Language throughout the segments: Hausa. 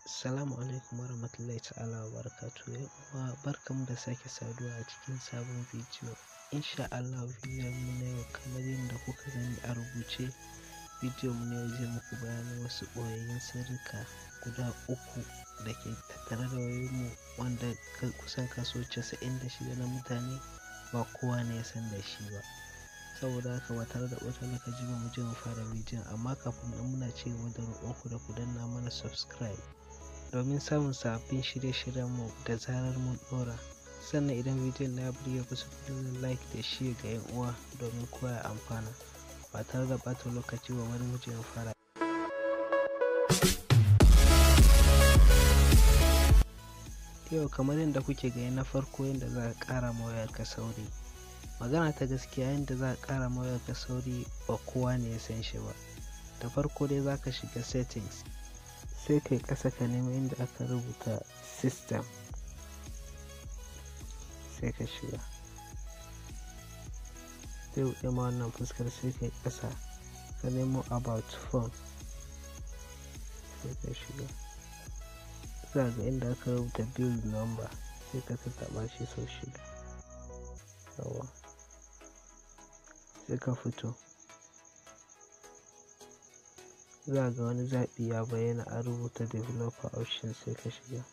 Assalamu alaikum warahmatullahi ta'ala wa barakatuhu. 'Yan uwa, barkanmu da sake saduwa a cikin sabon bidiyo. Insha Allah bidiyon mu na yau, kamar yadda kuka gani a rubuce, bidiyon mu na yau zai muku bayanin wasu ɓoyayyun sirrika guda uku da ke tattare da wayoyinmu, wanda kusan kaso 96 na mutane ba kowa ne ya san da shi ba. Saboda haka, ba tare da ɓata lokaci ba, mu je mu fara bidiyon. Amma kafin nan, muna ci gaba da roƙonku da ku danna mana subscribe domin samun sababbin shirye-shiryenmu da zarar mun ɗora. Sannan idan bidiyon na ya burge ku, su danna like da share ga 'yan uwa domin kowa ya amfana. Ba tare da ɓata lokaci ba, bari mu je mu fara. Yau, kamar yadda kuke gani, na farko, yadda za ka ƙara ma wayarka sauri. Magana ta gaskiya, yadda za ka ƙara ma wayarka sauri ba kowa ne ya san shi ba. Da farko dai, za ka shiga settings, sai kai ƙasa ka nemi inda aka rubuta system, sai ka shiga. Zai buɗe ma wannan fuskar. Sai kai ƙasa ka nemo about phone, sai ka shiga. Za ga inda aka rubuta build number, sai ka tattaɓa shi sau shida. Yawwa, sai ka fito. Za ga wani zaɓi ya bayyana, a rubuta developer option, sai ka shiga.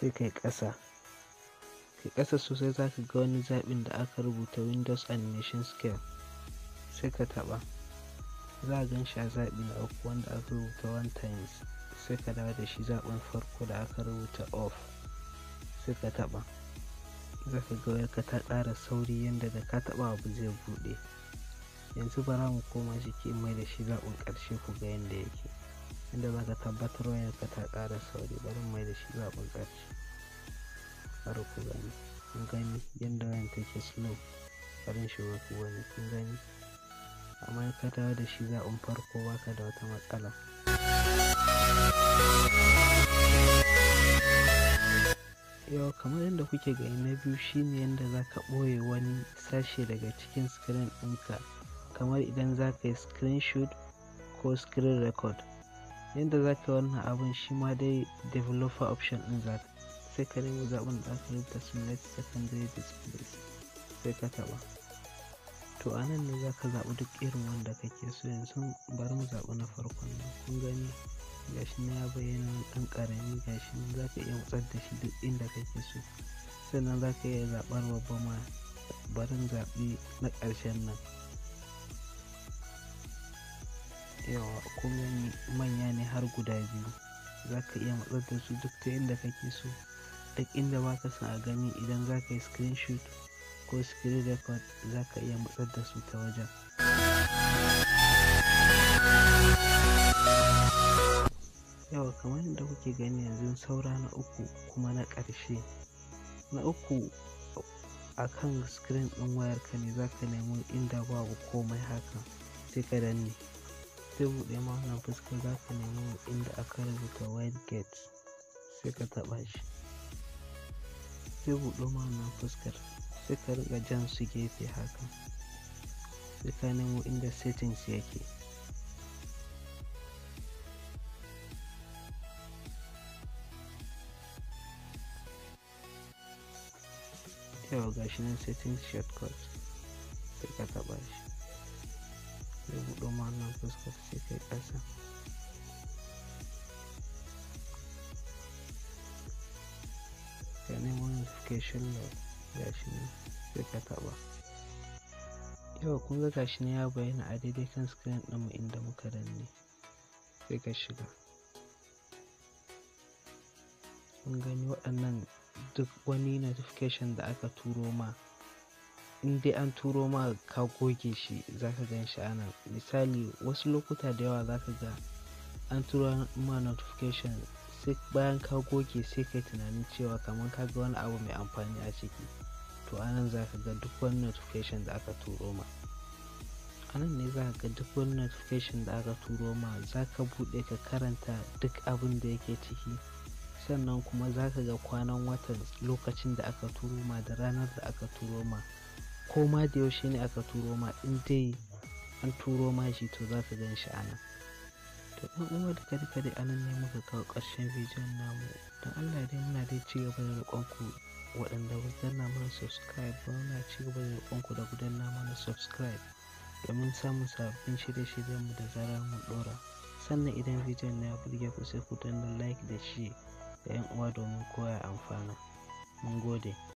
Sai kai ƙasa, kai ƙasa sosai, za ka ga wani zaɓin da aka rubuta Windows animation scale, sai ka taɓa. Za a gan shi a zaɓi na uku wanda aka rubuta one times. Sai ka dawo da shi zaɓin farko da aka rubuta off, sai ka taɓa. Za ka ga wayarka ta ƙara sauri, yanda da ka taɓa abu zai buɗe. Yanzu bara mu koma ciki in mai da shi zaɓin ƙarshe ku ga yanda yake, inda za ka tabbatar wayarka ta ƙara sauri. Bari mu mai da shi zaɓin ƙarshe, bari ku gani. Kun gani yanda wayan take slow? Bari in shiga ku gani. Kun gani? Amma in ka dawo da shi zaɓin farko, baka da wata matsala. Yau, kamar yadda kuke gani, na biyu shine yadda za ka ɓoye wani sashe daga cikin screen ɗinka, kamar idan za ka yi screenshot ko screen record. Yadda za ka yi wannan abun, shi ma dai developer option ɗin za ka, sai ka nemi zaɓin da aka rubuta simulate secondary displays, sai ka taɓa. To, a nan ne za ka zaɓi duk irin wanda kake so. Yanzu bari mu zaɓi na farkon nan. Kun gani, gashi nan ya bayyana wani ɗan ƙarami. Gashi nan za ka iya motsar da shi duk inda kake so. Sannan za ka iya zaɓar babba ma. Bari in zaɓi na ƙarshen nan. Yawwa, kun gani, manya ne har guda biyu. Za ka iya motsar da su duk ta inda kake so. Duk inda baka son a gani idan za ka yi screenshot ko screen record, za ka iya motsar da su ta wajen. Yawwa, kamar yadda kuke gani, yanzu saura na uku kuma na ƙarshe. Na uku, a kan screen ɗin wayarka ne za ka nemi inda babu komai haka, sai ka danne. Zai buɗe ma wannan fuskar. Za ka nemi inda aka rubuta widget, sai ka taɓa shi. Zai buɗo ma wannan fuskar. Sai ka riƙa jan su gefe haka, sai ka nemo inda settings yake. Yawwa, gashi nan settings shortcut, sai ka taɓa shi. Zai buɗo ma wannan fuskar. Sai kai ƙasa, ka nemo notification log. Gashi nan, sai ka taɓa. Yawwa, kun ga gashi nan ya bayyana a daidai kan screen ɗinmu inda muka danne. Sai ka shiga. Kun gani, waɗannan duk wani notification da aka turo ma, in dai an turo ma ka goge shi, za ka gan shi a nan. Misali, wasu lokuta da yawa za ka ga an turo ma notification, sai bayan ka goge sai kai tunanin cewa kamar ka ga wani abu mai amfani a ciki. To, a nan za ka ga duk wani notification da aka turo ma. A nan ne za ka ga duk wani notification da aka turo ma. Za ka buɗe ka karanta duk abin da yake ciki. Sannan kuma za ka ga kwanan watan lokacin da aka turo ma da ranar da aka turo ma, ko ma da yaushe ne aka turo ma. In dai an turo ma shi, to za ka gan shi a nan. To ɗan uwa, duka duka dai anan ne muka kawo ƙarshen bidiyon namu. Don Allah dai muna dai ci gaba da roƙon ku, waɗanda ba su danna mana subscribe ba, muna ci gaba da roƙon ku da ku danna mana subscribe domin samun sababbin shirye-shiryenmu da zarar mun ɗora. Sannan idan bidiyon na ya burge ku, sai ku danna like da share ga 'yan uwa domin kowa ya amfana. Mun gode.